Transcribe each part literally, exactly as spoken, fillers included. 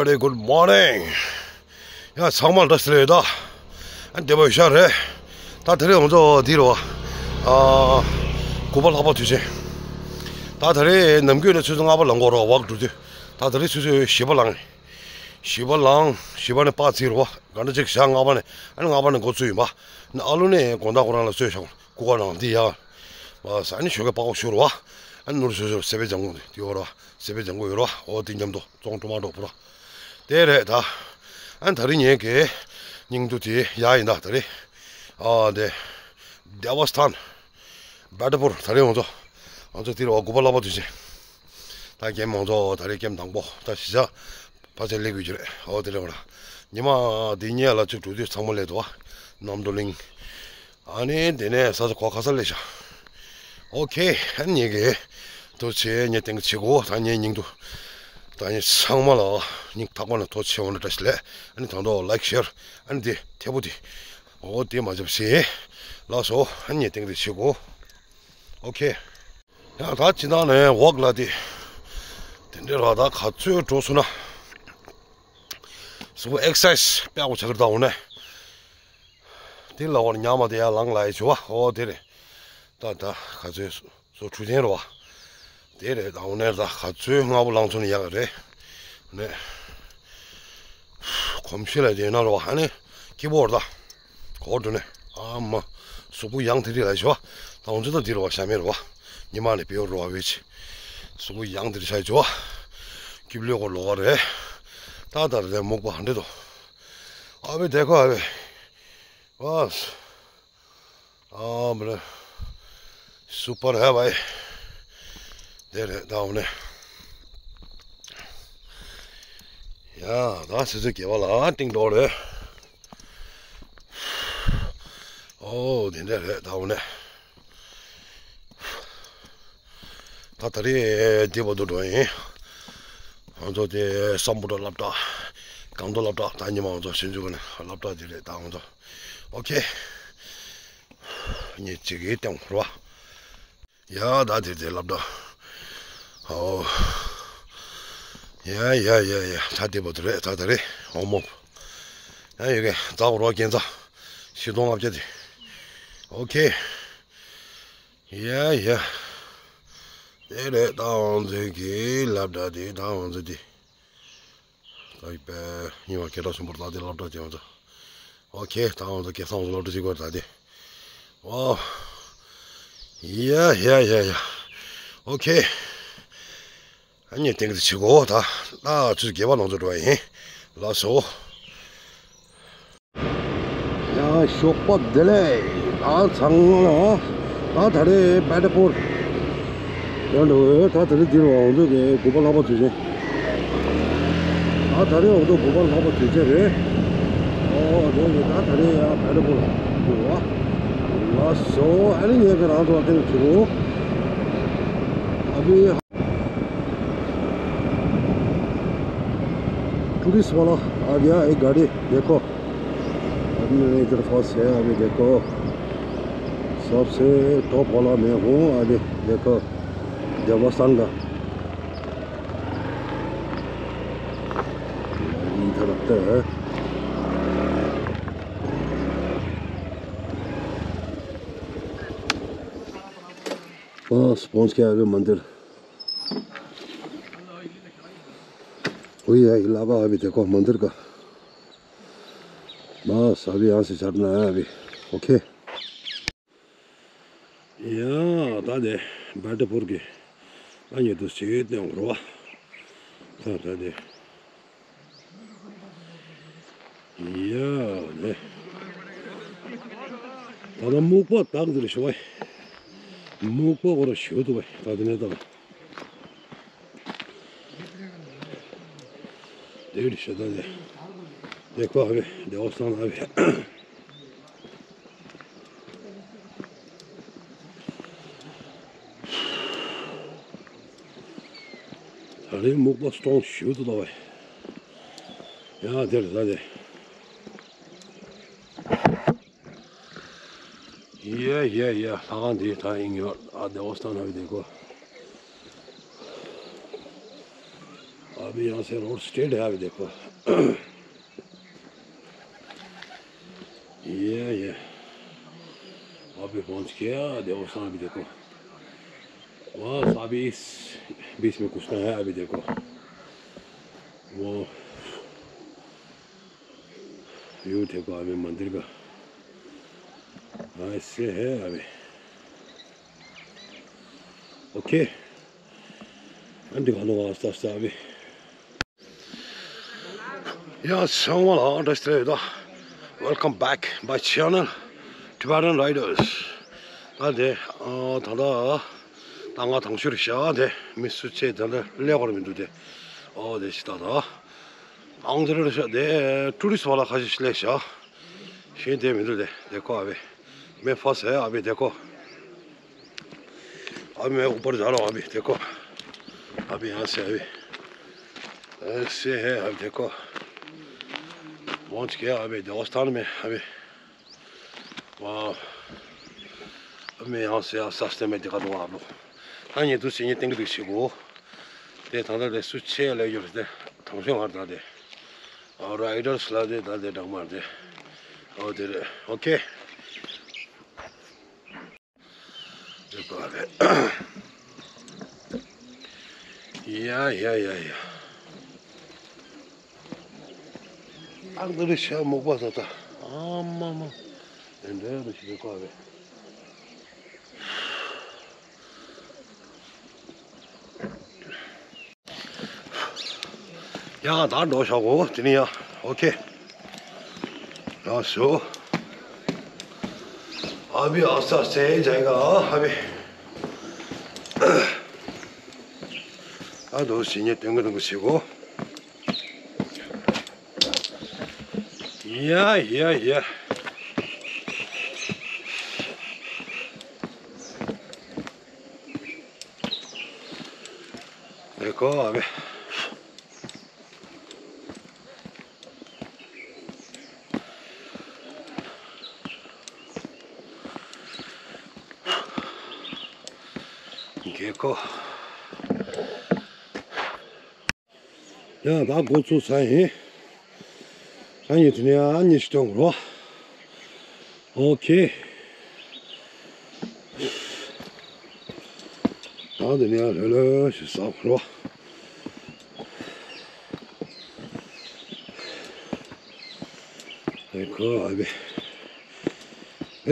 Very good morning. ཡ་ཚང་མ་ལ་བཀྲ་ཤིས་བདེ་ལེགས། ད་ཨ་བདེ་པོ་ཡོད་ཤག་རེད། ད་དེ་རིང་ང་ཚོ་འདི་རེད་བ། ཨ། དགུ་པ་ལྷག་པ་དུས་ཆེན། ད་དེ་རིང་ནམ་རྒྱུན་ནས་ཆུ་ཚོད་ལྔ་པ་ལངས་དགོས་རེད་བ། ཝོག་འགྲོ་དུས། ད་དེ་རིང་ཆུ་ཚོད་བཞི་པ་ལངས། བཞི་པ་ལངས། བཞི་པ་ནས་པར་རྩིས་རེད་བ། ག་འདྲ་ཅིག་ཞག་ལྔ་པ་ནས། ཨ་ནི་ལྔ་པ་ནས་འགོ་བཙུགས་ཡིན་པ། ཨ་ནི་ཨ་ལུ་ནས་དགོང་དག་ཁོ་རང་ལ་གསོལ་ཞོག་སྐུ་ཁ་ནང་འདི་ཡ། ཨ་ནི་ཞོགས་ཀས་པགས་པ་བཤུ་རེད་བ། ཨ་ནི་ནོར་བཟོས་བཟོས་སེ་པའི་ལྗང་གུ་འདི་ཡོད་རེད་བ། སེ་པའི་ལྗང་གུ་ཡོད་རེད་བ། འོ་དེ་མཉམ་དུ་བཙོང་ཀྲོ་མ་འགྲོ་བོ་ར། དེ་རེད་ད། ཨ་ནི་དེ་རིང་ངེད་ཀྱི་སྙིང་བསྡུས་དེ་ཡ་ཡིན་ད་དེ་རིང་། ཨ་དེ། དེ་བ་སི་ཐན། བེ་ཏ་པུར། དེ་རིང་ང་ཚོ། ང་ཚོ་འདི་རེད་བ། དགུ་པ་ལྷག་པ་དུས་ཆེན། ད་ཀེམ་མང་ཚོགས་ད་རེས་ཀེམ་དང་པོ། ད་གཞིས་ཆགས་ཕལ་ཆེར་སླེབས་ཡོད་ཀྱི་རེད། འོ་དེ་རེད་བ། ཉི་མ་འདི་གཉིས་ལ་ཅིག་འགྲོ་དུས་ཚང་མ་སླེབས་འདུག་བ། གནམ་གྲུ་གླིང་། ཨ་ནི་དེ་ནས་ས་ཆ་གོ་ག་ས་སླེབས་ཤག་ཨོ་ཁེ། ཨ་ནི་ངེད་ཀྱིས་ཐུགས་རྗེ་ཆེ། ངས་ཏན་ཏན་བྱེད་དགོས། ད་ངའི་སྙིང་བསྡུས། ད་ངས་ཚང་མ་ལ་སྙིང་ཐག་པ་ནས་ཐུགས་རྗེ་ཆེ་འོ་ན་བཀྲ་ཤིས་བདེ་ལེགས། ཨ་ནི་ད་དུང་ལའིཀ་ཤེར། ཨ་ནི་དེ་ཐེ་བོ་དེ། འོ་དེ་མ་བརྗེད་པ་བྱེད། ལགས་སོ། ཨ་ནི་ངས་ཏན་ཏན་བྱེད་དགོས། ཨོ་ཁེ། ཡང་ད་ཕྱི་ནང་ནས་ཝོག་ལ་དེ། དེ་འདྲའི་ར་ད་ག་ཚོད་འགྲོ་སོང་ན། གཟུགས་པོ་ཨེག་སར་སའིཛ་དཔེ་ཡག་པོ་བྱ་གི་རེད་ད་འོ་ནས། དེ་ལ་འོ་ཉག་མ་དེ་ཡར་ལངས་ལ་ཡི་བྱུ་བ། འོ་དེ་རེད། ད་ད་ག་ཚོད་སོ་འཕྲུལ་ཆེན་རེད་བ། དེ་རེད་ད་འོ་ནས་ད་ག་ཚོད་སྔ་པོ་ལངས་སོང་ན་ཡག་གི་རེད། ནས། གོམས་གཤིས་ལ་དེ་ན་རོ། ཨ་ནི་སྐྱིད་པོ་རེད་ད། གོ་འགྲོ་ནས། ཨ་མ། གཟུགས་པོ་ཡང་དེ་རིགས་ལ་ཤོ། ད་འོང་ཚོད་ད་འདི་རོ་བ། ཤ་མེད་རོ་བ། ཉི་མ་ནས་བེའུ་རོ་བ་བེ་ཆི། གཟུགས་པོ་ཡང་དེ་རིགས་ཤ་ཅོ་བ། སྐྱིབ་ལོས་གོ་ལོ་ག་རེད། ད་ད་རེད་མུག་པ་འདྲེ་དོ། ཨ་བེ་དེ་ཁོ་ཨ་བེ། ཨ། ཨ་མ་རེད། སུ་པར་ཧེ་བའི། དེ་རེད་ད་འོ་ནས། ཡ་ད་སི་སི་སྐྱེ་བ་ལ་ཏིང་འགྲོ་རེད། ཨོ་དེ་འདྲ་རེད་ད་འོ་ནས། ད་ད་རེས་འདི་བར་དུ་འགྲོ་ཡིན། ང་ཚོ་དེ་སམ་བྷོ་ཊ་སློབ་གྲྭ། སྒང་ཏོག་སློབ་གྲྭ། ད་ཉི་མ་ང་ཚོ་ཆུང་ཆུང་གི་ནས་སློབ་གྲྭ་དེ་རེད་ད་ང་ཚོ། ཨོ་ཁེ། ངས་གཅིག་གིས་བསྟན་འཁོར་བ། ཡ་ད་དེ་དེ་སློབ་གྲྭ། ཨོ། ཡ་ཡ་ཡ་ཡ། ད་དེ་བར་དུ་རེད་ད་ད་རེད་འོ་མོ། ཡ་ཡོད་གི་ད་འཁོར་བ་སྐྱེན་ཚ། བཞི་སྟོང་ལྔ་བརྒྱ་དེ། ཨོ་ཁེ། ཡ་ཡ། དེ་རེད་ད་ང་ཚོའི་གི་སློབ་གྲྭ་དེ་ད་ང་ཚོ་དེ། ད་ཡི་པའི་ཉི་མ་སྐད་གྲགས་ཆེན་པོ་ད་དེ་སློབ་གྲྭ་དེ་ང་ཚོ། ཨོ་ཁེ་ད་ང་ཚོ་སྐད་སང་སློབ་གྲྭ་ཅིག་བར་ད་དེ། ཨོ། ཡ་ཡ་ཡ་ཡ། ཨོ་ཁེ། ཨ་ནི་ཏིང་ཏིང་བྱེད་དགོས་ད། ད་ཆུ་ཚོད་བརྒྱད་པ་ནང་ཚུད་འགྲོ་བ་ཡིན། ལགས་སོ། ཡ་ཞོགས་པ་བདེ་ལེགས། ད་ཚང་མ་ལ། ད་ད་རེས་བེ་ཏ་པུར། ཡང་འགྲོ་བས་ད་ད་རེས་འདིར་འོང་དུས་ཀྱི་དགུ་པ་ལྷག་པ་དུས་ཆེན། ད་ད་རེས་འོང་དུས་དགུ་པ་ལྷག་པ་དུས་ཆེན་རེད། ཨོ་རེད་རེད། ད་ད་རེས་ཡང་བེ་ཏ་པུར་འགྲོ་བ། ལགས་སོ། ཨ་ནི་ངས་ཀྱི་རང་ཚོ་ལ་ཏིང་ཏིང་བྱེད་དགོས། ཨ་ཕི། टूरिस्ट वाला आ गया एक गाड़ी, देखो। अभी मैं इधर फंस है, अभी देखो। सबसे टॉप वाला मैं हूँ, अभी देखो। देवस्थान का। इधर रखते हैं। बस, पहुंच गया अभी मंदिर। वही है इलाका, अभी देखो मंदिर का। बस, अभी यहाँ से चढ़ना है अभी। ओके। ཡ་ད་དེ་བེ་ཏ་པུར་གྱི་ཨ་ཉེ་དུ་ཞིག་སྟོན་རོ། ད་ད་དེ། ཡ་ནི། ད་ལྟ་སྨུག་པ་དག་འདིར་ཞུ་བས། སྨུག་པ་འོ་ར་ཞུ་དུ་བས་ད་དེ་ནས་ད། དེ་རི་ཞུ་ད་དེ། དེ་ཁོ་ཨ་བས་དེ་འོ་སང་ཨ་བས། ད་རེས་སྨུག་པ་སྟོང་ཞུ་དུ་ལོ་བས། ཡ་དེར་ད་དེ། ཡ་ཡ་ཡ། ལྷ་ཁང་འདི་ད་ཨིན་ཡོད། ཨ་དེ་འོ་སྟ་ན་བི་དེ་ཀོ། ཨ་ अभी यहाँ से रोड स्ट्रेट है, अभी देखो। ये, ये। अभी पहुँच गया, देखो, सामने देखो। बस अभी इस बीच में घुसना है, अभी देखो। वो व्यू देखो अभी मंदिर का। ऐसे है अभी। OK। अन्त घालु आस्ता आस्ता अभी। या, ཚང་མ་ལ་བཀྲ་ཤིས་བདེ་ལེགས། Welcome back my channel, Tibetan Riders. ང་དེ་ཨ་ད་ལྟ་ད་ང་དང་ཤུར་ཤ་དེ་མི་སུ་ཆེ་ད་ལྟ་ལེགས་པར་མི་འདུག་དེ། ཨོ་དེ་ཤི་ད་ད་ཨང་དེ་རེ་ཤ་དེ་ཊུ་རི་སི་ཊི་བ་ལ་ཁ་ཤས་ཤིག་ལེགས་ཤ། ཤེས་དེ་མི་འདུག་དེ་དེ་ཁོ་ཨ་བེ། मैं फंस है अभी देखो। अभी मैं ऊपर जा रहा हूँ अभी देखो। अभी यहाँ से अभी ऐसे है अभी देखो। पहुँच गया अभी देवस्थान में अभी। वाह। अब मैं यहाँ से आस्ते आस्ते मैं दिखा दूंगा आप लोग। हाँ, ये दूसरी ये टिंग टिंग सीखो। दे थाना दे सुचे ले यो दे। थोंसे मार दा दे। और राइडर्स ला दे दा दे डंग मार दे। और दे। OK। देखो अबे। या, या, या, या। अंदर से मोबा था। आमा, मा। एंड देखो अबे। ཡང་ད་འགྲོ་ཤོག་གོ། དེ་ནི་ཡང་། OK། ཡང་ཤོག། अभी आस्ते आस्ते जाएगा अभी। ད་དུ་ཞིག་ཉེ་སྟོན་གི་འདུག་གི་ཞིག་གོ། ཡ་ཡ་ཡ། देखो अबे। देखो। ཡང་ད་འགོ་ཚུགས་ས་ཡིན། ད་ཡིན་དུས་ནས་ཨ་ནི་ཞིག་སྟོན་དགོས་རོ། OK། ད་འདི་ནས་ལྷོད་ལྷོད་ཞིག་ཟ་དགོས་རོ། देखो अभी।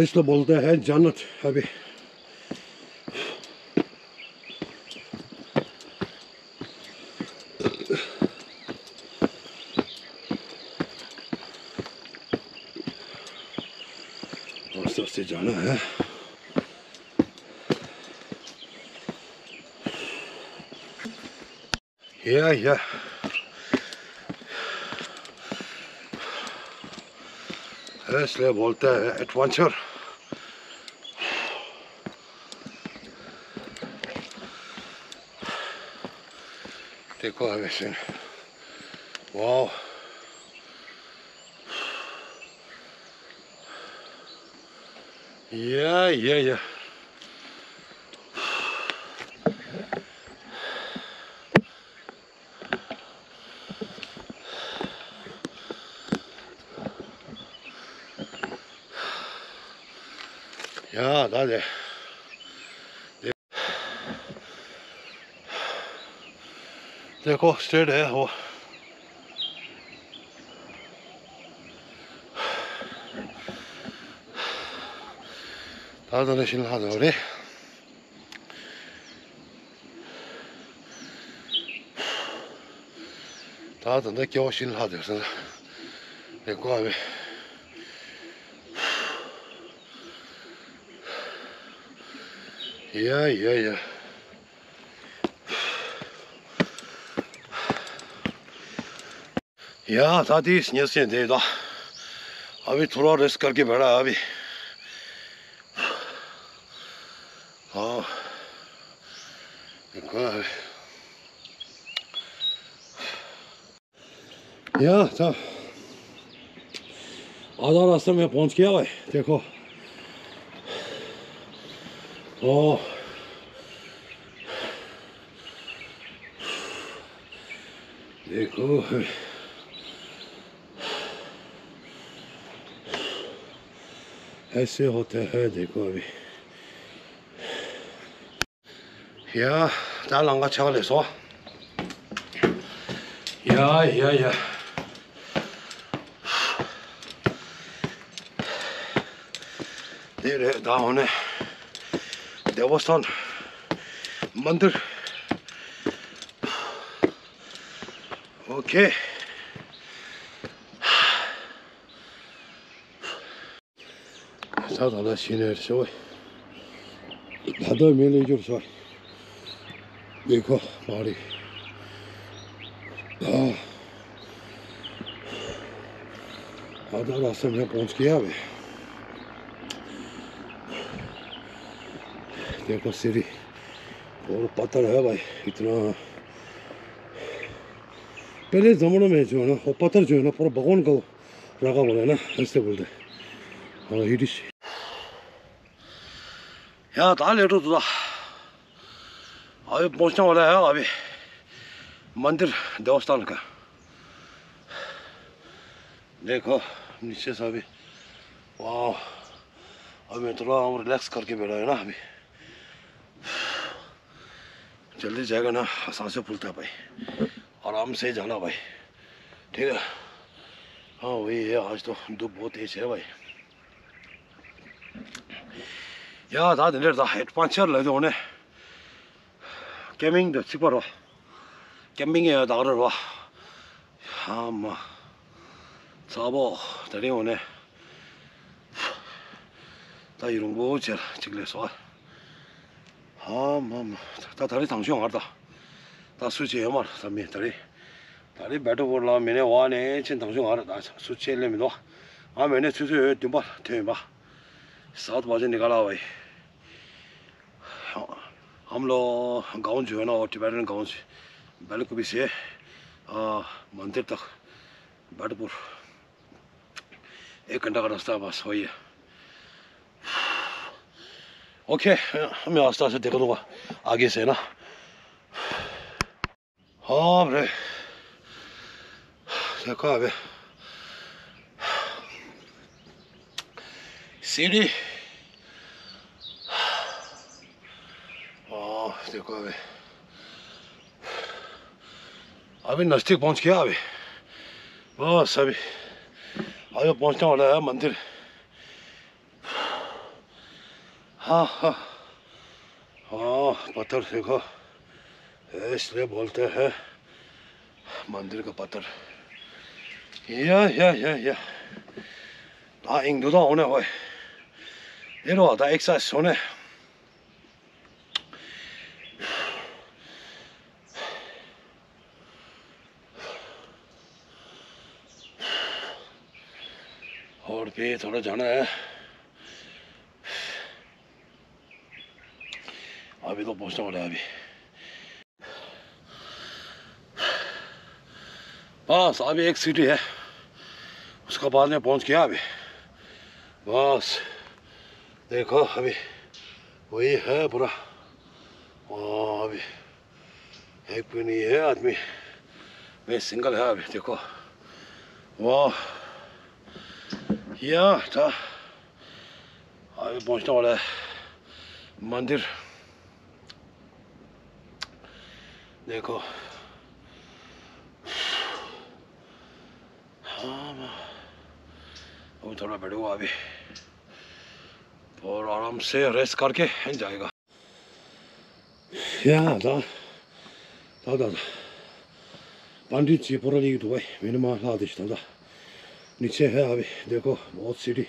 इसको बोलते हैं जन्नत अभी। आस्ते आस्ते जाना है। या, या। इसलिए बोलते हैं एडवेंचर। देखो अभी से। वाओ। या, या, या। ཡ་ད་དེ། देखो स्ट्रेट है वो। ད་ད་ནས་ཤིང་ལྷག་འདུག་རེད། ད་ད་ད་སྐྱེ་བ་ཤིང་ལྷག་འདུག་ཟེར་ན་རེད་ཀོ་ཨ་བེ། ཡ་ཡ་ཡ། या, साथी, स्नेह से दे दो। अभी थोड़ा रेस्ट करके बैठा है अभी। हाँ। देखो अभी। या, सब। आधा रास्ते में पहुंच गया भाई, देखो। ओ। देखो, ऐसे होते हैं, देखो अभी। ཡ། ད་ལམ་ཁ་ཆག་ལས་སོ། ཡ་ཡ་ཡ། འདི་རེད་ད། འོ་ནས་དེ་བོ་སྟན་མན་དིར། ཨོ་ཁེ། ད་ད་ལ་ཤི་ནས་ཤོ། ད་ལྟ་མི་ལས་འགྱུར་ཤོ། देखो मारी। ཨ། ཨ་ད་ར་སེམས་ཡང་སྤོང་སྐྱེ་ཡ་བས། देखो सीढ़ी। और पत्थर है भाई इतना। पहले जमाने में जो है ना, वो पत्थर जो है ना, पूरा भगवान को रखा बोला है ना, ऐसे बोलते हैं। हाँ, हिडिश। ཡ་ད་ལས་འགྲོ་འདུག་ད། अभी पहुंचने वाला है अभी मंदिर देवस्थान का। देखो नीचे से अभी। वाह। अभी मैं थोड़ा रिलैक्स करके बैठा है ना अभी। जल्दी जाएगा ना, सांसें फूलता है भाई। आराम से जाना भाई। ठीक है। हाँ वही है, आज तो धूप बहुत तेज है भाई। ཡ་ད་དེ་འདྲ་ད་ཧེད་པན་ཆར་ལ་དེ་འོ་ནས། ཀེམ་པིང་དུ་ཚིག་པ་རོ། ཀེམ་པིང་ཡ་ད་རོ་རོ། ཧ་མ། ཚ་བོ། དེ་རིང་འོ་ནས། ད་ཡི་རུང་པོ་ཆེར་གཅིག་ལས་སོ། ཧ་མ་མ། ད་ད་རེས་དང་ཤོས་ང་ར་ད། ད་སུ་ཆེ་ཡོད་མ་རེད་ད་མི་ད་རེས། ད་རེས་བེ་ཏྲ་བོར་ལ་མི་ནས་བ་ནས་ཆེན་དང་ཤོས་ང་ར་ད་སུ་ཆེ་ལས་མི་འདུག་ང་མི་ནས་ཆུ་ཚོད་ཡོད་བདུན་པ་ཐོན་ཡིན་པ། སའུཐ་བ་ཇི་ནི་ག་ལ་བ་ཡི། हम लोग गाँव जो है ना, वो टिबेटन गाँव से, बेलकुबी से, आ, मंदिर तक बैठपुर एक घंटा का रास्ता है बस, वही है। ओके, मैं आस्ता से देखा दूंगा आगे से ना। हाँ रे। देखो अबे। सीढ़ी। हाँ, देखो अबे। अभी नजदीक पहुंच गया अभी। बस अभी। अभी पहुंचने वाला है मंदिर। हाँ, हाँ। हाँ, पत्थर देखो। इसलिए बोलते हैं मंदिर का पत्थर। या, या, या, या। ད་ཨིང་འདུག་ད་འོ་ནས་ཧོꯏ། ཨེ་རོ་ད་ཨེག་སར་སའིཛ་འོ་ནས། और भी थोड़ा जाना है। अभी तो पहुंचने वाला है अभी। बस अभी एक सीढ़ी है, उसके बाद में पहुंच गया अभी। बस देखो अभी वही है पूरा। हाँ, अभी एक भी नहीं है आदमी, मैं सिंगल है अभी। देखो वाह, या था। अभी पहुंचने वाला है मंदिर। देखो। हाँ, अभी थोड़ा बैठूंगा अभी। और आराम से रेस्ट करके जाएगा। या, दा, दा, दा, दा। पांडी ची पूरा ली दुबई, मैंने मां ला दिस दा। नीचे है अभी, देखो, बहुत सीढ़ी।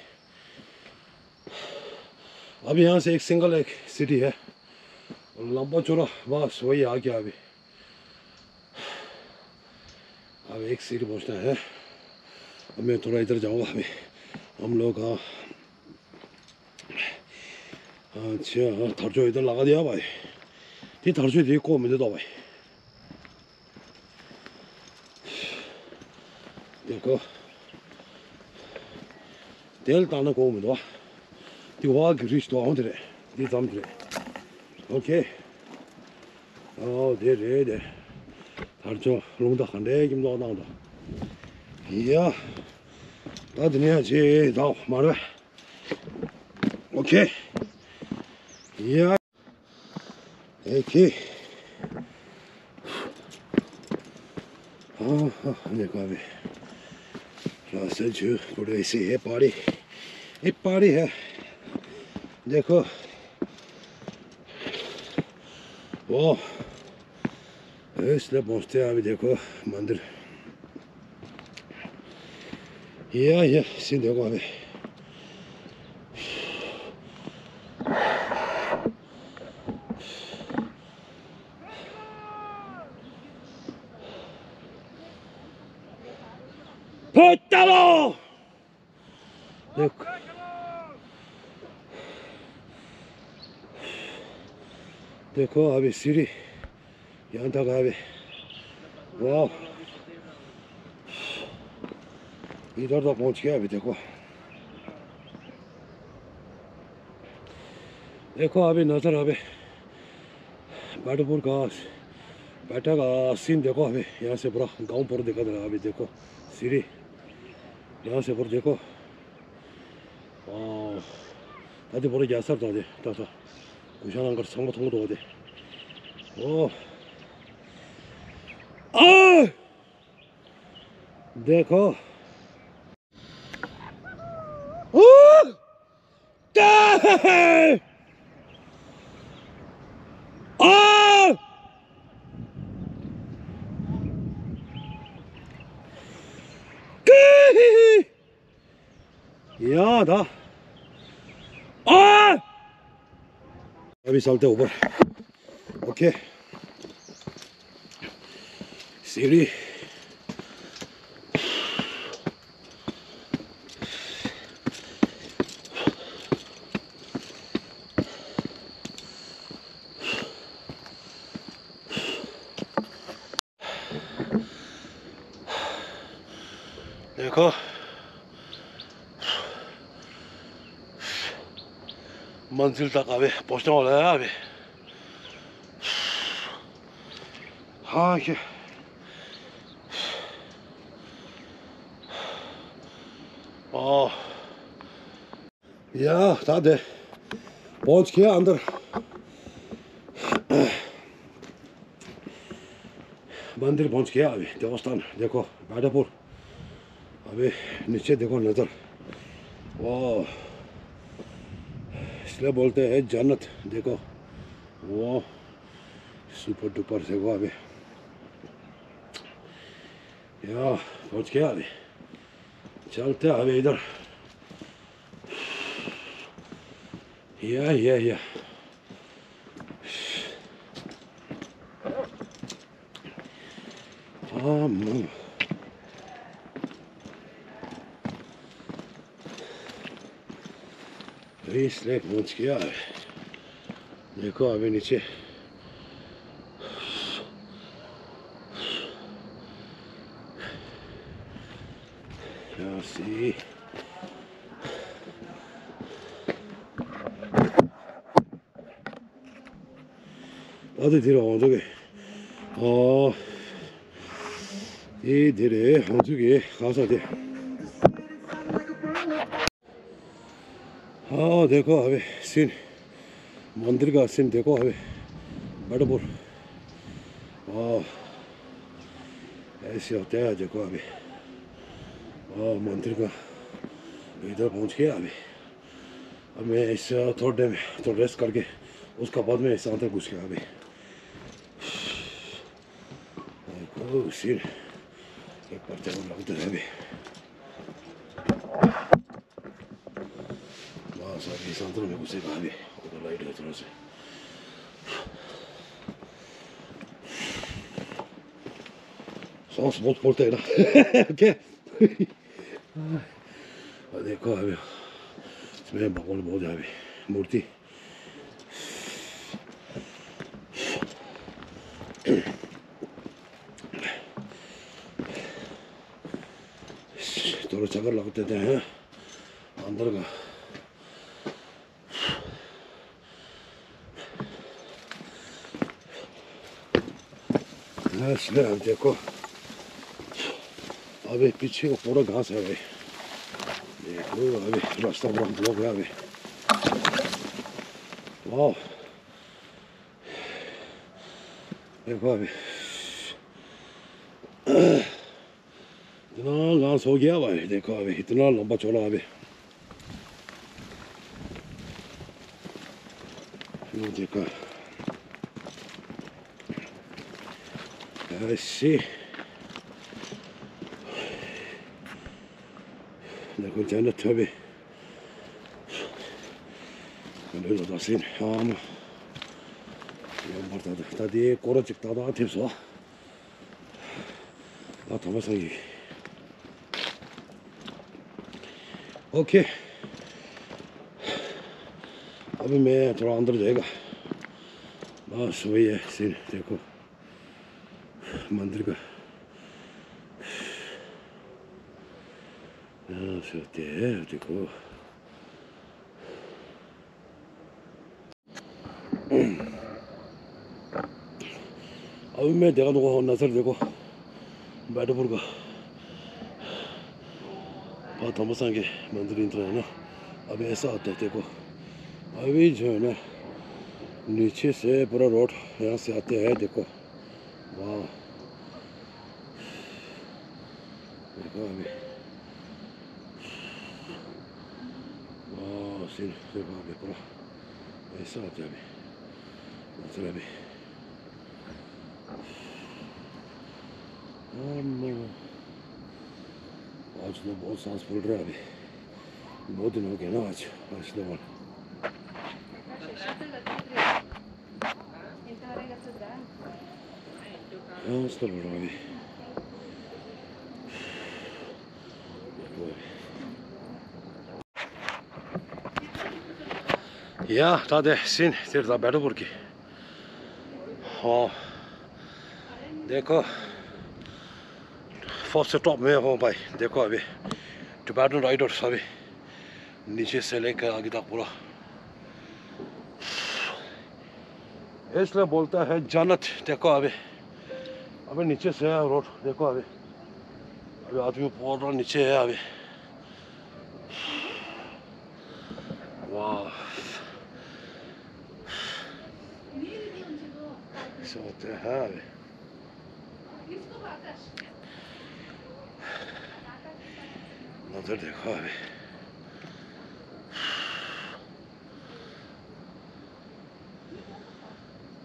अभी यहाँ से एक सिंगल एक सीढ़ी है। लंबा चौड़ा बस वही आ गया अभी। अब एक सीढ़ी पहुँचना है। अब मैं थोड़ा इधर जाऊँगा अभी। हम लोग, हाँ। अच्छा, हाँ, थर्चो इधर लगा दिया भाई। ये थर्चो देखो, मुझे तो भाई। देखो। དེ་ལ་བཏང་ན་གོ་མི་འདུག་དེ་བ་གི་རིས་དོ་འོང་དེ་རེད། འདི་ཙམ་དེ་རེད། ཨོ་ཁེ། ཨོ་དེ་རེད་དེ། ད་ ཨར་ཅོ་རླུང་རྟ་ག་འདྲའི་ཀྱིམ་ལོག་བཏང་དོ། ཡ། ད་དེ་ནས་ཡང་ཅི་ད་མ་རེད། ཨོ་ཁེ། ཡ། ཨེ་ཁེ། हाँ, हाँ, देखो अभी। रास्ता जो पूरे ऐसे है, पहाड़ी। ये पहाड़ी है। देखो। वाह। इसलिए पहुंचते हैं अभी, देखो, मंदिर। या, या, सीन देखो अभी। पोतलो। देखो, देखो अभी सीढ़ी। यहाँ तक अभी। वाह। इधर तक पहुँच गया अभी, देखो। देखो अभी नज़र अभी। बैठकपुर का, बैठक का सीन देखो अभी। यहाँ से पूरा गांव पूरा दिखा दे रहा है अभी, देखो। सीढ़ी। यहाँ से पूरा देखो। ཨོ། ད་དེ་བོར་རྒྱ་སར་དང་དེ་ད་ད། གུ་ཤ་ནང་གར་ཚང་མ་མཐོང་དོ་དེ། ཨོ། ཨ། देखो। ཨོ། ད། ཨ། ཀི། या था। आ! अभी चलते ऊपर। ओके। सीढ़ी। देखो, मंजिल तक अभी पहुंचने वाला है अभी। हाँ, ये। ओ। या, था दे। पहुंच गया अंदर। मंदिर पहुंच गया अभी, देवस्थान, देखो, बैठापुर। अभी नीचे देखो नज़र। वाह, इसलिए बोलते हैं जन्नत, देखो। वाह, सुपर डुपर, देखो अभी। या, पहुंच गया अभी। चलते हैं अभी इधर। या, या, या। हाँ, मम्मी। इसलिए पहुंच गया है। देखो अभी नीचे। यहाँ से। ཨ་དེ་དེ་རེད་ཧོང་ཚུགས་ཀྱི། ཨོ། ཨེ་དེ་རེད་ཧོང་ཚུགས་ཀྱི་གང་ས་དེ། हाँ, देखो अभी सीन, मंदिर का सीन देखो अभी, बैठापुर। वाह, ऐसे होते हैं, देखो अभी। वाह, मंदिर का इधर पहुंच गया अभी। अब मैं इस थोड़े में तो रेस्ट करके उसका बाद में इस अंदर घुस गया अभी। देखो सीन, एक बार जरूर लगते हैं अभी। वाह, सर, ये संतरा में घुसेगा अभी, वो तो लाइट है थोड़ा सा। सांस बहुत फूलता है ना। ओके। देखो अभी, इसमें भगवान बहुत है अभी, मूर्ति। थोड़ा चक्कर लगते थे हैं अंदर का। हाँ, इसलिए अब देखो, अभी पीछे को पूरा घास है भाई। देखो, अभी रास्ता पूरा ब्लॉक है अभी। वाह, देखो अभी। इतना घास हो गया भाई, देखो अभी, इतना लंबा चौड़ा अभी। वो देखो। ऐसे। देखो, जन्नत है अभी। ཁོ་ཚོ་ད་སེམས་ཧམ། ཡོང་བར་ད་ད་ད་དེ་སྐོར་ཅིག་ད་ད་ཐེབས་སོང་། ད་ཐོག་མ་སང་ཡིན། ओके। अभी मैं थोड़ा अंदर जाएगा। बस वही है सीन, देखो मंदिर का। यहाँ से होते हैं, देखो। अभी मैं देखा तुमको नजर देखो, बैठपुर का। बहुत थमसान के मंदिर इंटर है ना। अभी ऐसा होता है, देखो। अभी जो है ना, नीचे से पूरा रोड यहाँ से आते हैं, देखो। वाह। देखो अभी। वाह, सिर, देखो अभी पूरा ऐसा होता है अभी। नजर अभी। अम्मा। आज तो बहुत सांस फूल रहा है अभी। बहुत दिन हो गया ना आज, आज तो बोल। सांस तो फूल रहा अभी। या, ता दे, सिन, तेरे ता बैठो बुरकी। हाँ। देखो, फर्स्ट टॉप में हो भाई, देखो अभी। टिबेटन राइडर्स अभी। नीचे से लेकर आगे तक पूरा। इसलिए बोलता है जन्नत, देखो अभी। अभी नीचे से है रोड, देखो अभी। अभी आदमी पूरा नीचे है अभी। वाह। सोते हैं अभी। नजर देखो अभी।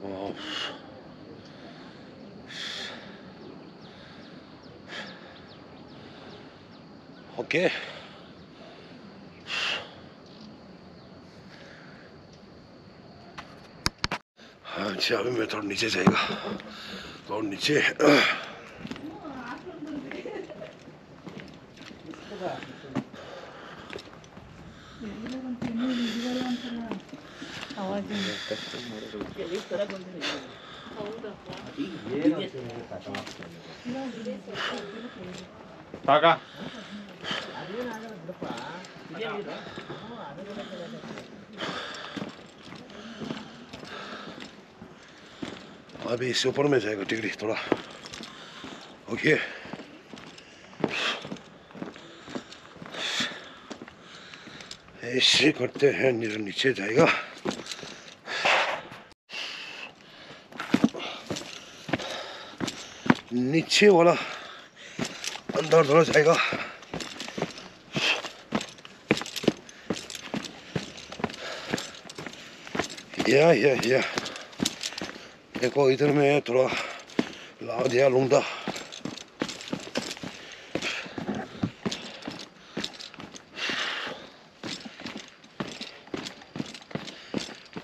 वाह। ओके। हाँ, अच्छा, अभी मैं थोड़ा नीचे जाएगा। थोड़ा नीचे। ताका। अभी इसे ऊपर में जाएगा टिकड़ी थोड़ा। ओके। ऐसे करते हैं, नीचे नीचे जाएगा। नीचे वाला अंदर थोड़ा जाएगा। या, या, या। देखो, इधर में थोड़ा लगा दिया लूंगा।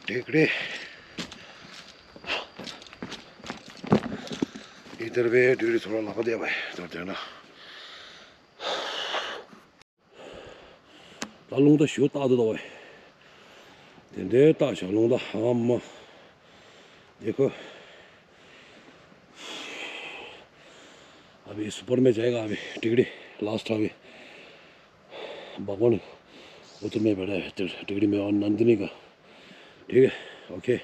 टिकड़ी। इधर भी टिकड़ी थोड़ा लगा दिया भाई, इधर देखना। ད་རླུང་རྟ་ཞོ་བཏགས་འདུག་ད་བས། དེ་འདྲའི་བཏགས་བཞག་རླུང་རྟ་ཨ་མ། देखो। अभी इस ऊपर में जाएगा अभी टिकड़ी लास्ट अभी। भगवान उधर में बैठा है टिकड़ी में और नंदिनी का। ठीक है, ओके।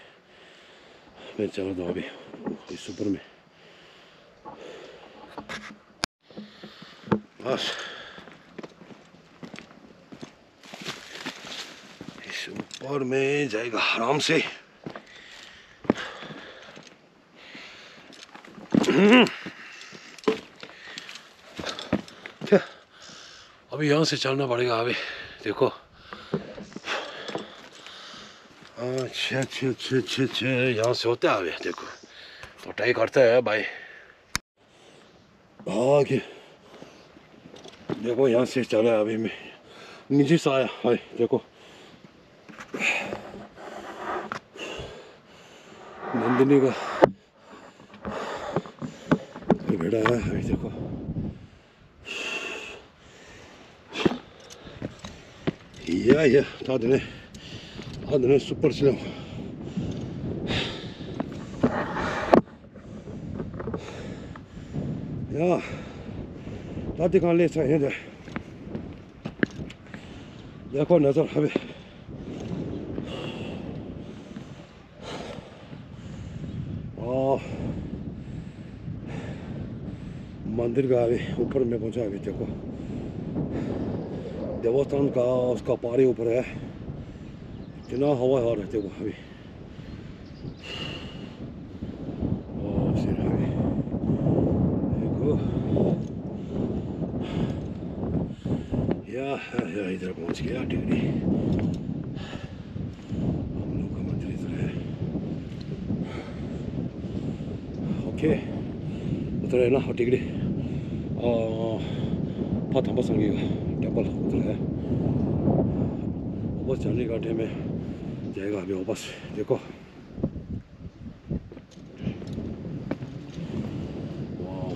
मैं चला दो अभी इस ऊपर में। बस। इस ऊपर में जाएगा आराम से। अभी यहाँ से चढ़ना पड़ेगा अभी। देखो। अच्छे अच्छे अच्छे अच्छे अच्छे यहाँ से होते हैं अभी। देखो, तो ट्राई करते हैं भाई। आगे देखो, यहाँ से चढ़ा है अभी मैं। नीचे से आया भाई। देखो, नंदिनी का बेड़ा है भाई। देखो, या या, ད་དེ་ནས་ཨ་དེ་ནས་སུ་པར་ཆེ་ལ། ཡ། ད་དེ་གང་ལས་ཚ་ཡིན་ཏེ། ཡ་ཁོ་ན་ཚོར་ཧ་བེ། आ, मंदिर का अभी ऊपर में पहुंचा अभी। देखो, देवस्थान का, उसका पहाड़ी ऊपर है। इतना हवा आ रहा है, देखो अभी। ओ, सिर अभी। देखो। या, या, या, इधर पहुंच गया, डिग्री। हम लोग का मंदिर इधर है। ओके। उधर है ना, डिग्री। आ, पाथम्बा संगी का टेम्पल उधर है। वापस जाने का टाइम में जाएगा अभी वापस। देखो। वाह।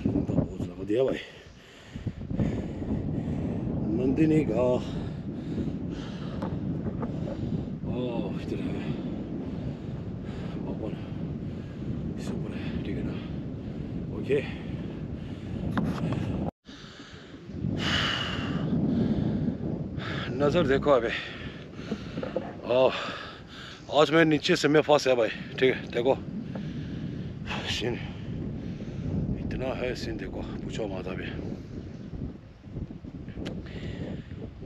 लुंडा बहुत लगा दिया भाई। नंदिनी का। ओह, इधर है। भगवान। सुपर है, ठीक है ना? ओके। नज़र देखो अबे। ओह। आज मैं नीचे से मैं फंस गया भाई, ठीक है, देखो। सीन। इतना है सीन, देखो, पूछो मत अभी।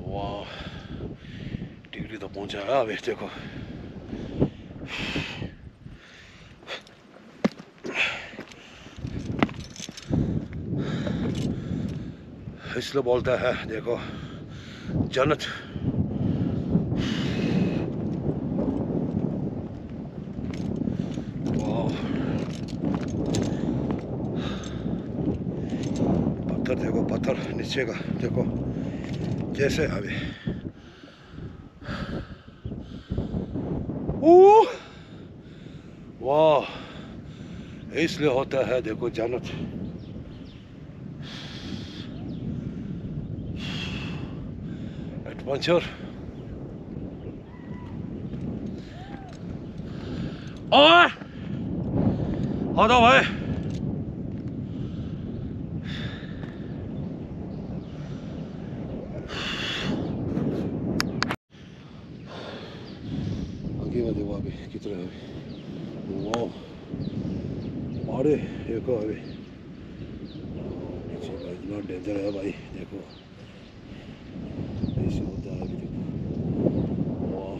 वाह। डिग्री तो पहुंचा है अभी, देखो। इसलिए बोलता है, देखो, जन्नत। वाह। पत्थर देखो, पत्थर नीचे का देखो, कैसे अभी। ओ, वाह, इसलिए होता है, देखो, जन्नत। एडवेंचर। ओए, आ जाओ भाई। आगे का देखो अभी कितना है अभी। वाह। अरे, देखो अभी। पीछे का इतना डेंजर है भाई, देखो। ऐसे होता है अभी, देखो। वाह।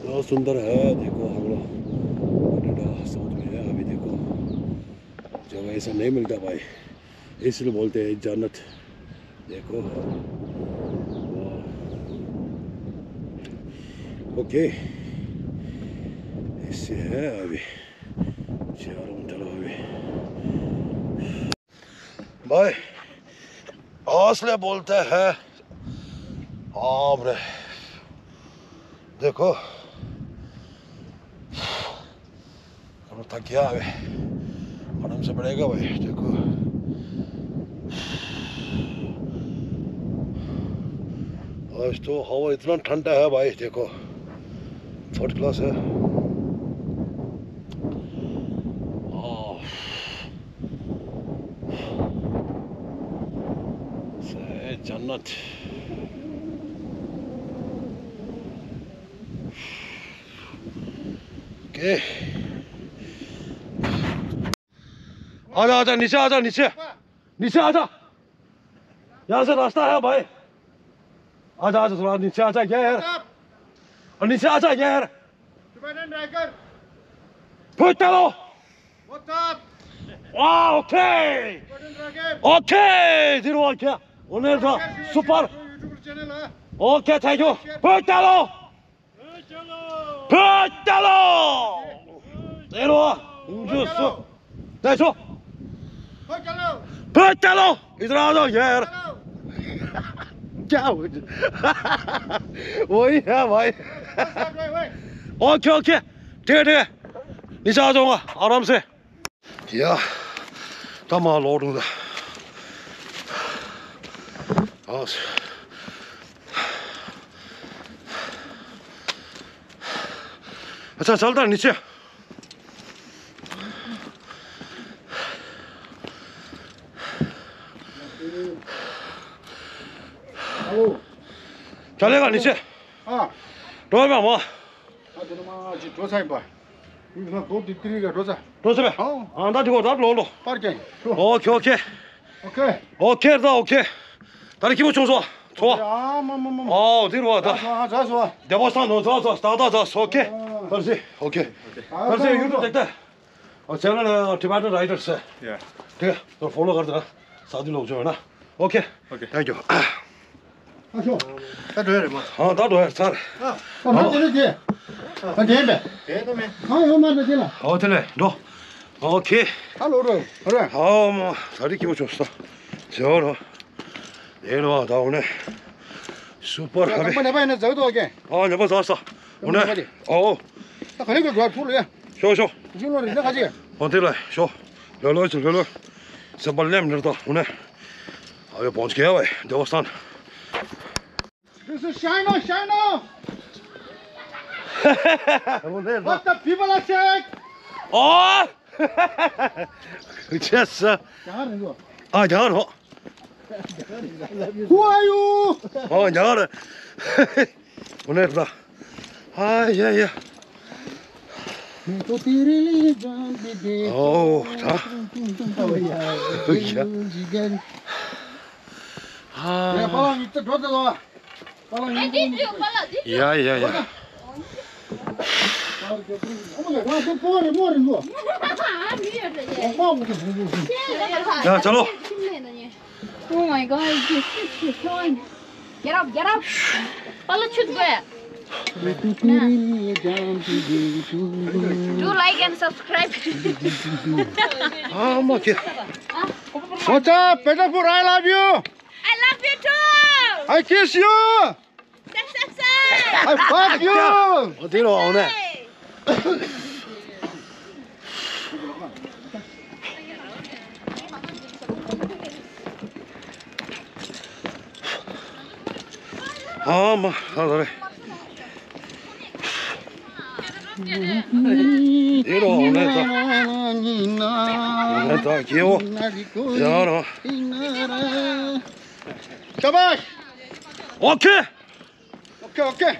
बहुत सुंदर है, देखो, हम लोग कनाडा साउथ में है अभी, देखो। जगह ऐसा नहीं मिलता भाई, इसलिए बोलते हैं जन्नत। देखो, वाह। ओके, ऐसे है अभी। चारों तरफ अभी भाई, हौसले बोलते हैं। बाप रे, देखो। अब थक गया है, आराम से बढ़ेगा भाई। देखो, आज तो हवा इतना ठंडा है भाई, देखो, थर्ड क्लास है। हाँ। से जन्नत। ओके। आजा, आजा, नीचे आजा, नीचे। नीचे आजा। यहाँ से रास्ता है भाई। आजा, आजा, थोड़ा नीचे आजा, क्या यार? नीचे आजा, क्या यार? Tibetan Tiger। Put down। What's up? Wow, okay। Tibetan Tiger। Okay, zero, okay। 오늘 더 super। YouTube channel है। Okay, thank you। Put down। Put down। तेरो उंजू सु। देखो। Put down। इधर आ जाओ यार। क्या हो गया? वही है भाई। OK, OK। ठीक है, ठीक है। नीचे आ जाऊंगा आराम से। ཡ། ད་མ་ལོག་འགྲོ་ད། ཨ། ཨ་ཙ་ཙལ་ད་ནི་ཆེ། ཨ་ལོ། ད་ལེ་ག་ནི་ཆེ། ཨ། འགྲོ་བ་མ། ཨ་དེ་ནས་མ་ཅིག་འགྲོ་ཚར་ཡིན་པ། ཡིན་ན་རྡོ་དེ་ཏི་རི་ག་འགྲོ་ཚར། འགྲོ་ཚར་བས། ཨང་། ཨ་ད་དེ་གོ་ད་ལོ་ལོ། པར་ཀྱང་འགྲོ། ཨོ་ཁེ་ཨོ་ཁེ། ཨོ་ཁེ། ཨོ་ཁེ་ད་ཨོ་ཁེ། ད་རེ་སྐྱིད་པོ་བྱུང་སོང་། ཚོ། ཨ་མ་མ་མ་མ། ཨོ་དེ་རུ་བ་ད། ཨ་ཚ་སོ། བདེ་པོ་སང་ནོ་ཚོ་ཚོ་ད་ད་ཚ་སོ་ཁེ། ད་རེ་སི་ཨོ་ཁེ། ད་རེ་སི་ཡུ་ཊུབ་དེ་ད། ཨོ་ཆེ་ན་ན་ཊི་བེ་ཊན་རའི་ཊར་སི། ཡ། དེ་ད་ཕོ་ལོ་གར་ད་ས་དུ་ལོག་བྱོས་ན། ཨོ་ཁེ། ཨོ་ཁེ། ཐེང་ཀྱུ། ཨ་ཤོ། ད་འགྲོ་ཡ་རེད་མ། ཨ་ད་འགྲོ་ཡ་ཚར། ཨ་ད་དེ་ནས་དེ། ད་དེ་ཡིན་པས། དེ་ད་མེད། ཨ་ཡོད་མ་ད་དེ་ལ། ཨོ་དེ་ལས་འགྲོ། ཨོ་ཁེ། ད་ལོ་རོ་རོ། ཨོ་མ་ད་རེ་སྐྱིད་པོ་བྱུང་སོང་། ཇོ་རོ། ཡེ་རོ་ད་འོ་ནས། སུ་པར་ཧ་པེ། ད་ནེ་པ་ཡིན་ན་ཟག་ཏོ་ཀེ། ཨོ་ནེ་པ་ཟག་ས། འོ་ནས། ཨོ། ད་ག་ལེ་ག་ག་ཐུར་ལ་ཡ། ཤོ་ཤོ། ཞུ་ལོ་རེ་ན་ཁ་ཅིག་ཧོན་ཏེ་ལ་ཤོ། ལོ་ལོ་ཅི་ལོ་ལོ། སེམས་པ་ལེམ་ནར་ད་འོ་ནས། ཨ་ཡོ་བོང་ཅི་གེ་བའི་དེ་བ་སན། This is Shino, Shino! འོ་ནས། What the people are saying! ཨོ། ཅེས། རྒྱ་གར་རེད་འདུག་ཨ་རྒྱ་གར་རོ། Who are you? ཨོ་རྒྱ་གར། འོ་ནས་ད། ཨ་ཡ་ཡ། ཨོ་ད། ཨ། ཡ་ཡ་ཡ། ཡ་ཆ་ལོ། Oh my God, this is so fun. Get up, get up. Follow ཆུ་དགོས། Do like and subscribe. ཨ་མ་ཁེ། What's up, Petapur? I love you. I love you too. I kiss you. I fuck you. ཨོ་དེ་རོ་འོ་ནས། ཨ་མ་ཧ་ལ་རེ། དེ་རོ་འོ་ནས་ད། འོ་ནས་ད་སྐྱེ་བོ། ཡ་རོ། ཤ་བཱཤ། ཨོ་ཁེ། Okay, okay.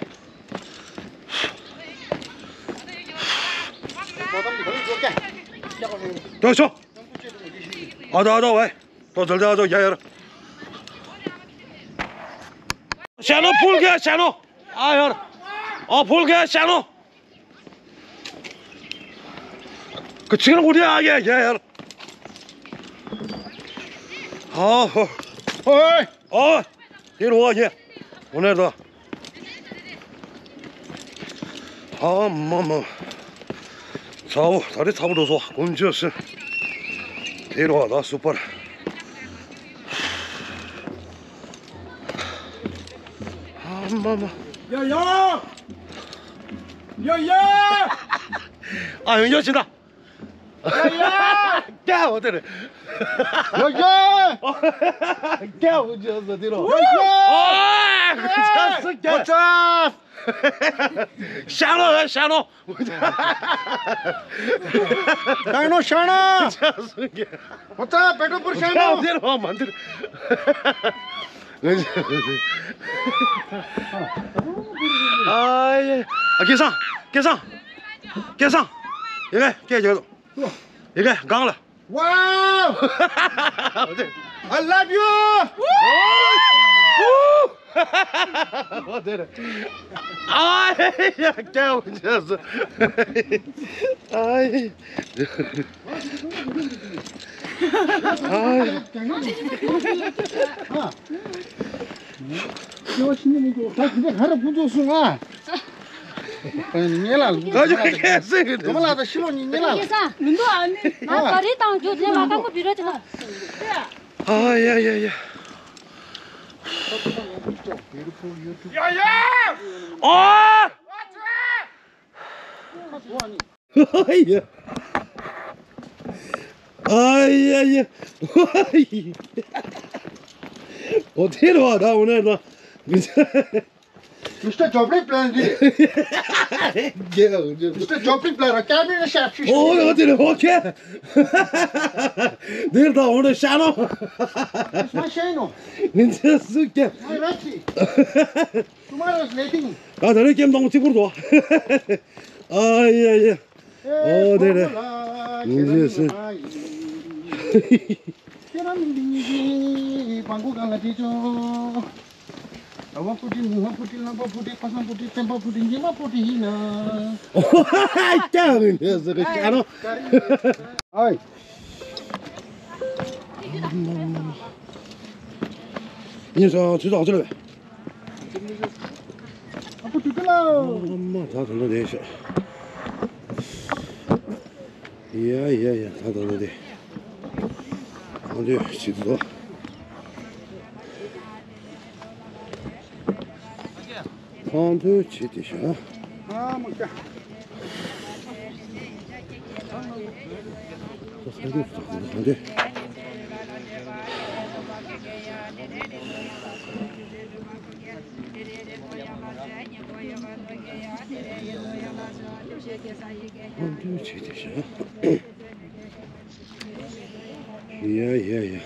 ཏོ་ཤོ། ཨ་ད་ཨ་ད་ཝེ། ཏོ་ཛལ་ཛལ་ཨ་ད་ཡ་ཡར། ཤ་ནོ་ཕུལ་གེ་ཤ་ནོ། ཨ་ཡར། ཨ་ཕུལ་གེ་ཤ་ནོ། ཁ་ཅིག་ན་ཀུ་ཏི་ཨ་ཡ་ཡ་ཡར། ཧ་ཧོ། ཧོ། ཨོ། དེ་རུ་བ་ཡེ། འོ་ནས་ད། ཧ་མ་མ། ཚ་བོ་ད་རེ་ཚ་བོ་འགྲོ་སོ་ཀུན་ཅོ་སི། དེ་རུ་བ་ད་སུ་པར། ཧ་མ་མ། ཡ་ཡ། ཡ་ཡ། ཨ་ཡོང་ཡོ་ཅི་ད། ཡ་ཡ། ཀྱ་འོ་དེ་རེད། ཡ་ཡ། ཀྱ་འོ་ཅི་ཟེར་དེ་རོ། ཡ་ཡ། ཨ། ཅི་ཟེར་ཀྱ། What's up? ཤ་ནོ་ཤ་ནོ། ཤ་ནོ་ཤ་ནོ། ཅི་ཟེར་ཀྱ། What's up, Petapur Shano? དེ་རོ་མ་འདིར། ཨ་ཡེ། ཨ་སྐལ་བཟང་། སྐལ་བཟང་། སྐལ་བཟང་། ཡེ་གེ་སྐད་རྒྱག་དོ། ཡེ་གེ་སྒང་ལ། Wow! I love you! ཨ་ཡ་ཀྱང་ཆེ་སོ། ཨ་ཡ། ཨ་ཡ། སྐྱེ་བ་ཕྱི་ནས་མི་འགྲོ། ད་དེ་འདྲ་ག་རེ་ཕུན་ཚོགས་གསུང་ཨ། ཉེ་ལ་ལུང་ད་ཡོད་ཁ་སེ་གི་དེ་མ་ལ་ད་ཤི་ལོ་ཉི་ཉེ་ལ་ལ། ཡེ་ས་མི་འདུག་ཨ་ནི་ང་ག་རེ་བཏང་རྒྱུ་དེ་ལ་དཀར་པོ་བི་རོ་དེ་ལ། ཨ་ཡ་ཡ་ཡ། ཨ། ཨ་ཡ། ཨ་ཡ་ཡ། ཨོ་དེ་རེད་བ། ད་འོ་ན་ད། Mister Joplin plan did it. Yeah, Mister Joplin plan, a cabinet chef. Oh, no, did it. Okay. Did the owner channel. It's my channel. Ninja Suke. My Rusty. Tomorrow's letting. ད་ད་རེས་ཀེམ་དང་གཅིག་པུར་དོ། ཨ་ཡ་ཡ། ཨོ་དེ་རེད། ཁྱེད་རང་མི་འདི་གཉིས་ཀྱིས་བང་ཁོ་གང་ལ་བྲིས་ཆོག་ཨ་བ་ཕུ་ཏི་ནུ་བ་ཕུ་ཏི་ལྷག་པ་ཕུ་ཏི་ཁ་སང་ཕུ་ཏི་བཙན་པ་ཕུ་ཏི་ཉི་མ་ཕུ་ཏི་ཡིན་ན། ཨོ་ཧ་ཧ་ཀྱང་མི་འདོད་ཟེར་གི་ཤ་རོ། ཨའི། ཉིན་སང་ཚུལ་དང་ཚུལ་བས། ཨ་ཕུ་ཏི་ཏི་ལ། ཨ་མ་ད་ད་ད་དེ་ཤོད། ཡ་ཡ་ཡ་ད་ད་ད་དེ། ཨ་འདོད་ཞིག་ཏུ། ཁང་ཐོའི་ཆེད་དེ་བཞག་ཨ་མ་ཀ་ཁང་ཐོའི་ཆེད་དེ་བཞག་ཡ་ཡ་ཡ།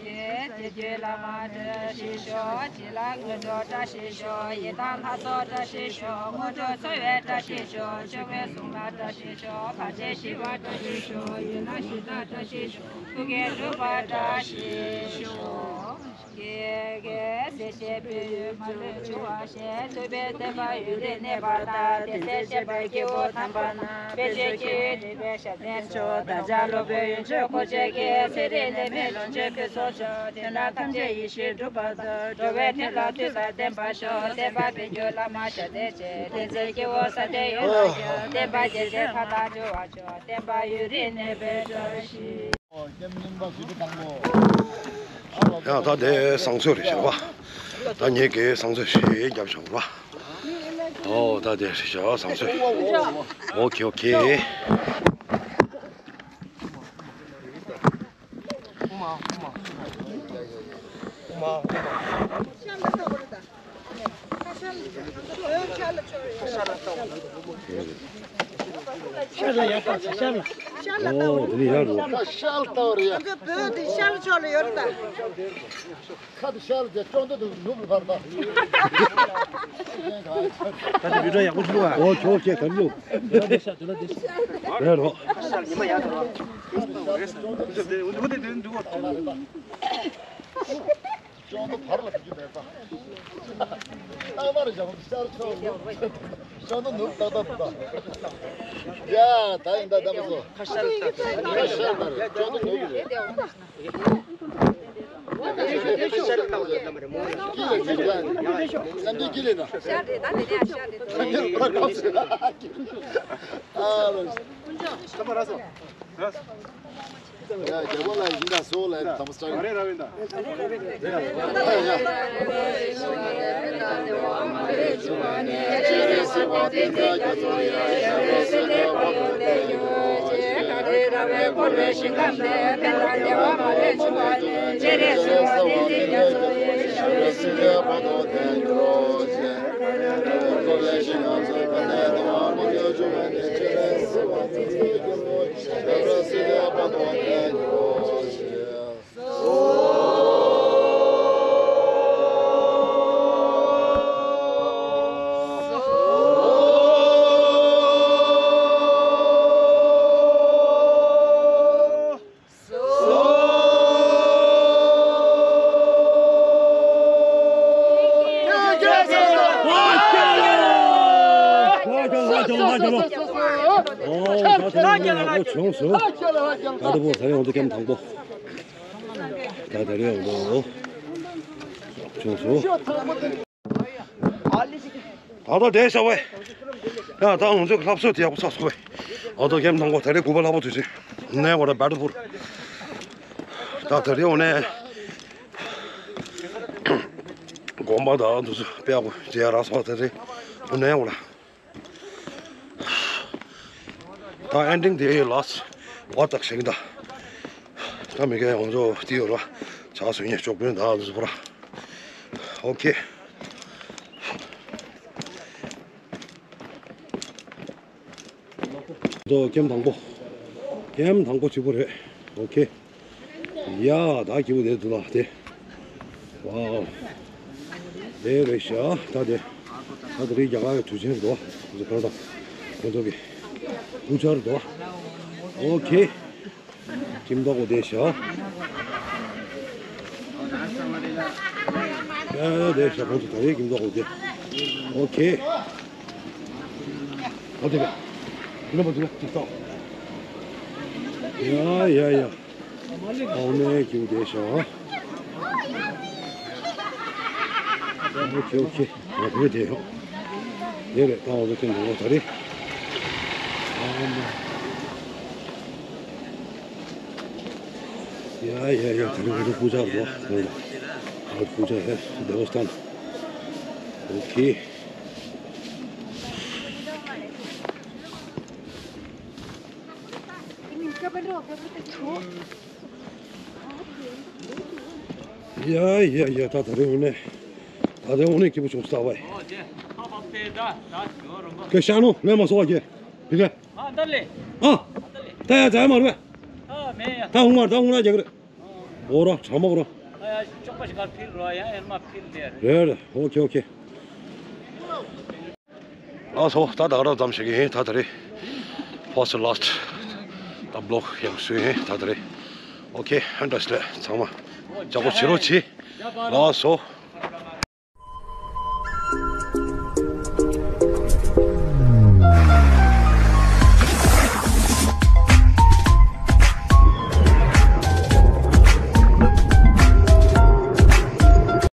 ཡེ་དེ་དུས་བླ་མ་བཀྲ་ཤིས་ཤོག །ཅི་ལ་དངོས་གྲུབ་བཀྲ་ཤིས་ཤོག །ཡི་དམ་ལྷ་ཚོགས་བཀྲ་ཤིས་ཤོག །དངོས་གྲུབ་འཚོ་བའི་བཀྲ་ཤིས་ཤོག །ཆོས་གོས་བཟུང་ལ་བཀྲ་ཤིས་ཤོག །བར་ཆད་ཞི་བ་བཀྲ་ཤིས་ཤོག །ཡུལ་ལྷ་གཞི་བདག་བཀྲ་ཤིས་ཤོག །ཐུགས་རྒྱལ་འགྲུབ་པ་བཀྲ་ཤིས་ཤོག་ཀྱེ་ཀྱེ་སྲས་བཅས་པའི་ཡུལ་མ་ལུས་འབྱུང་བ་ཞེས། ཐུབ་པའི་བསྟན་པ་ཡུན་རིང་གནས་པ་དང་། དེ་སྲས་བཅས་པ་སྐྱེ་བོ་དམ་པ་རྣམས། དཔེ་ཆོས་ཀྱི་རིག་པའི་ཞབས་བརྟན་མཆོག །བདག་ཅག་སློབ་དཔོན་ཡོན་མཆོད་འཁོར་བཅས་ཀྱི། ཚེ་རིང་ནད་མེད་ལོངས་སྤྱོད་ཕུན་སུམ་ཚོགས། དོན་དག་ཐམས་ཅད་ཡིད་བཞིན་འགྲུབ་པར་ཤོག །འགྲོ་བའི་དོན་ལ་མཐུ་དང་ལྡན་པར་ཤོག །བསྟན་པ་འཕེལ་འགྱུར་བླ་མ་ཞབས་བརྟན་བཅས། བསྟན་འཛིན་སྐྱེ་བོ་ས་སྟེང་ཡོངས་ལ་ཤོག །བསྟན་པ་རྒྱས་བྱེད་མཐའ་དག་འབྱུང་བར་ཤོག །བསྟན་པ་ཡུན་རིང་གནས་པའི་བཀྲ་ཤིས། ཡང་ད་དེ་བསང་གསོལ་རེད་ཤག་པ། ད་ངེད་ཀྱིས་བསང་གསོལ་ཞིག་བརྒྱབ་བཞག་པ། ཨོ་ད་དེ་རེད་ཤག་བསང་གསོལ། ཨོ་ཁེ་ཨོ་ཁེ། ཤར་ལ་ཡར་ལྟ། ཤར་ལ། ཤར་ལ་ལྟ་བ་རེད། ཨོ་དེ་ནི་ཡར་འགྲོ། ཤར་ལ་ལྟ་བ་རེད། ཁོང་གི་བོད་དེ་ཤར་ལ་ཕྱོགས་ལ་ཡོད་རེད་ད། ཁ་དེ་ཤར་ལ་བྱས་ཅོང་ཏེ་དུ་ནུབ་ལ་ཕར་ལྟ། ད་དེ་བི་ཌིའོ་ཡག་པོ་ཞིག་འདུག་ཨ། ཨོ་ཆོག་ཁྱེད་ག་ལུ། རེད་རོ། ཤར་ལ་ཉི་མ་ཡར་ལྟ་བ། ཅོང་ཏེ་བར་ལ་བུད་རྒྱུ་མེད་པ། རྟག་པར་བཞག་ཤར་ཕྱོགས་ནུབ། ཤར་ནུབ་ཏག་ཏག་འདུག་ད། ཡ་ད་ཡིན་ད་ད་མ་སོ། ཁ་ཤར་ལ་ལྟ། ཁ་ཤར་ལ་ལྟ་རེད། ཅོང་ཏེ་ནུབ་རེད། ཁ་ཤར་ལ་ལྟ་བ་ལ་ལྟ་མ་རེད་མོ། ཀི་ལ་ཅིག་ཡ། ཡ་ནམ་རྒྱུན་ཀི་ལ་ན། ཤར་རེད་ད་དེ་ནས་ཤར་རེད་ད། ཨ་ལོ། ཁ་པ་ར་སོ། ར་སོ། ཡ་རྒྱལ་པོ་ལ་ཡིན་ད་སོ་ལ་དམ་སྲ། རེ་ར་བིན་ད། ལ་ལ་ལ། ཨོ་ད་དེ་ནས་ཡག་པོ་བྱུང་སོང་། ད་དེ་པོ་ད་རེས་འོང་དུ་ཀེམ་དང་པོ། ད་ད་རེས་འོང་དུ་བྱུང་སོང་། ད་ལྟ་བསྡད་བཞག་པས། ཡ་ད་ང་ཚོའི་ལྷ་གསོལ་དེ་ཡག་པོ་ཚར་སོང་བས། ཨོ་ད་ཀེམ་དང་པོ་ད་རེས་དགུ་པ་ལྷག་པོ་དུས་ཚོད་ནས་བར་བར་ཕུར། ད་ད་རེས་འོང་ནས། དགོན་པ་དང་འདུ་ཚོ་དཔེ་ཡག་པོ་མཇལ་ཡག་རག་སོང་། ད་རེས་འོང་ནས་འོང་ལ། ད་ཨེན་ཌིང་དེ་ལ་བ་ཙག་ཞིག་ད། ད་མི་གའི་ང་ཚོ་དེ་ཡོད་ར། ཇ་བཟོ་མཁན་ཅོག་པོ་ད་འདུག་པ་ར། ཨོ་ཁེ། ད་ཀེམ་དང་པོ། ཀེམ་དང་པོ་གཅིག་པོ་རེད། ཨོ་ཁེ། ཡ་ད་སྐྱིད་པོ་དེ་འདུག་ལ་དེ། ཝའོ། དེ་རེད་ཤག་ད་དེ། ད་དེ་རིང་རྒྱ་གར་གྱི་དུས་ཆེན་རེད་དོ། འདི་ག་རེ་དང་། ཁོང་ཚོ་གི་པུ་ཇ་རེད་དོ། ཨོ་ཁེ། ཁྱིམ་བདག་པོ་དེ་ཤག་ཡ་ཡ་དེ་ཤག་ཁོང་ཚོ་ད་རེས་ཁྱིམ་བདག་པོ་དེ། ཨོ་ཁེ། ཨོ་དེ་ག་དེ་ལ་མ་དེ་ལ་དེ་ལྟ། ཡ་ཡ་ཡ། ཨོ་ནེ་ཁྱིམ་དེ་ཤག་ཨོ་ཁེ་ཨོ་ཁེ། ང་དེ་དེ་ཡོད། དེ་རེད་ད། ཨོ་ཁེ་ནང་ལོགས་ད་རེད། ཨོ་ནེ། ཡ་ཡ་ཡ། ད་རེས་ང་ཚོ་པུ་ཇ་རེད་དོ། ད་རེས་ང་ཚོ་པུ་ཇ་ཧེ་དེ་བོ་སྟན། ཨོ་ཁེ། ཡ་ཡ་ཡ། ད་ད་རེས་འོ་ནས། ད་རེས་འོ་ནས་སྐྱིད་པོ་བྱུང་སོང་བས། ཀེ་ཤ་ནོ་ལས་མ་སོང་བ་ཀེ། ཕི་ཀེ། ཨ་ད་ལེ། ཨ། ད་ལེ། ད་ཡ་ད་ཡ་མ་རེད། ཨ་མེད་ཡ། ད་ཧུང་མ་ད་ཧུང་ན་རྒྱག་གི་རེད། འོ་ར་ཁྲ་མ་འོ་ར། ཨ་ཡ་ཅོག་པ་ཞིག་གར་ཕིལ་རོ་ཡ་ཨེར་མ་ཕིལ་ལེ་རེད། རེད་རེད། ཨོ་ཁེ་ཨོ་ཁེ། ལགས་སོ། ད་ད་ག་རང་ཙམ་ཞིག་ཡིན། ད་ད་རེས་ཕར་སི་ཊི་ལཱ་སི་ཊི་ད་བི་ལོག་ཡང་བཟོས་ཡིན། ད་ད་རེས་ཨོ་ཁེ། ཧན་ཏྲ་སི་ལེ་ཚང་མ་ལྕགས་པོ་བྱེད་རོགས་གྱིས། ལགས་སོ།